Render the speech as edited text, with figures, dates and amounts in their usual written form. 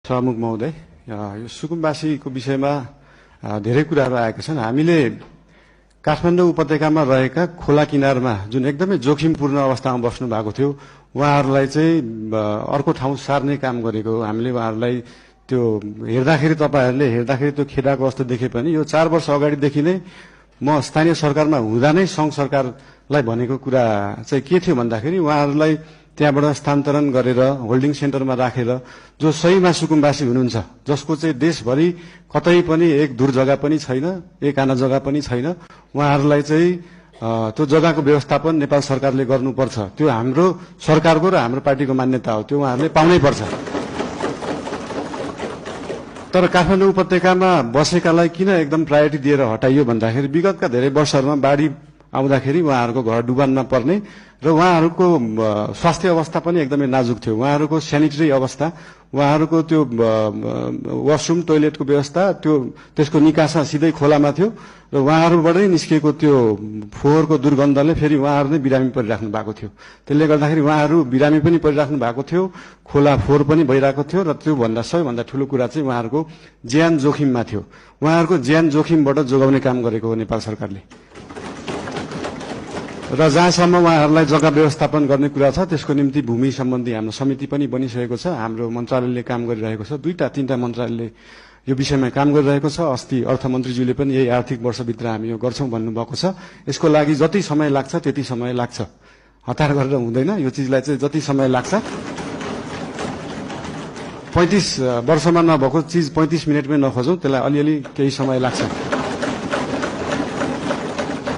सभामुख महोदय, यो सुकुम्बासीको विषयमा धेरै कुराहरू आएका छन्। हामीले काठमाडौँ उपत्यकामा रहेका खोला किनारमा जुन एकदमै जोखिमपूर्ण अवस्थामा बस्नु भएको थियो, उहाँहरूलाई चाहिँ अर्को ठाउँ सार्ने काम गरेको हो। हामीले उहाँहरूलाई त्यो हेर्दाखेरि, तपाईहरूले हेर्दाखेरि त्यो खेदाको अवस्था देखे पनि यो 4 वर्ष अगाडिदेखि नै म स्थानीय सरकारमा हुँदा नै सङ्घ सरकारलाई भनेको कुरा चाहिँ के थियो भन्दाखेरि उहाँहरूलाई त्यहाँबाट स्थानान्तरण गरेर होल्डिङ सेन्टरमा राखेर जो सहीमा सुकुम्बासी हुनुहुन्छ, जसको चाहिँ देशभरि कतै पनि एक दूर जग्गा पनि छैन, एक आना जग्गा पनि छैन, उहाँहरूलाई चाहिँ त्यो जग्गाको व्यवस्थापन नेपाल सरकारले गर्नुपर्छ। त्यो हाम्रो सरकारको र हाम्रो पार्टीको मान्यता हो, त्यो उहाँहरूले पाउनै पर्छ। तर काठमाडौँ उपत्यकामा बसेकालाई किन एकदम प्रायोरिटी दिएर हटाइयो भन्दाखेरि विगतका धेरै वर्षहरूमा बाढी आउँदाखेरि उहाँहरूको घर डुबानमा पर्ने र उहाँहरूको स्वास्थ्य अवस्था पनि एकदमै नाजुक थियो। उहाँहरूको स्यानिटरी अवस्था, उहाँहरूको त्यो वासरुम टोयलेटको व्यवस्था, त्यसको निकासा सिधै खोलामा थियो र उहाँहरूबाटै निस्किएको त्यो फोहोरको दुर्गन्धले फेरि उहाँहरू नै बिरामी परिराख्नु भएको थियो। त्यसले गर्दाखेरि उहाँहरू बिरामी पनि परिराख्नु भएको थियो, खोला फोहोर पनि भइरहेको थियो र त्योभन्दा सबैभन्दा ठुलो कुरा चाहिँ उहाँहरूको ज्यान जोखिममा थियो। उहाँहरूको ज्यान जोखिमबाट जोगाउने काम गरेको हो नेपाल सरकारले। र जहाँसम्म उहाँहरूलाई जग्गा व्यवस्थापन गर्ने कुरा छ, त्यसको निम्ति भूमि सम्बन्धी हाम्रो समिति पनि बनिसकेको छ। हाम्रो मन्त्रालयले काम गरिरहेको छ, 2-3टा मन्त्रालयले यो विषयमा काम गरिरहेको छ। अस्ति अर्थमन्त्रीज्यूले पनि यही आर्थिक वर्षभित्र हामी यो गर्छौं भन्नुभएको छ। यसको लागि जति समय लाग्छ त्यति समय लाग्छ, हतार गरेर हुँदैन। यो चिजलाई चाहिँ जति समय लाग्छ, 35 वर्षमा नभएको चिज 35 मिनटमै नखोजौं, त्यसलाई अलिअलि केही समय लाग्छ।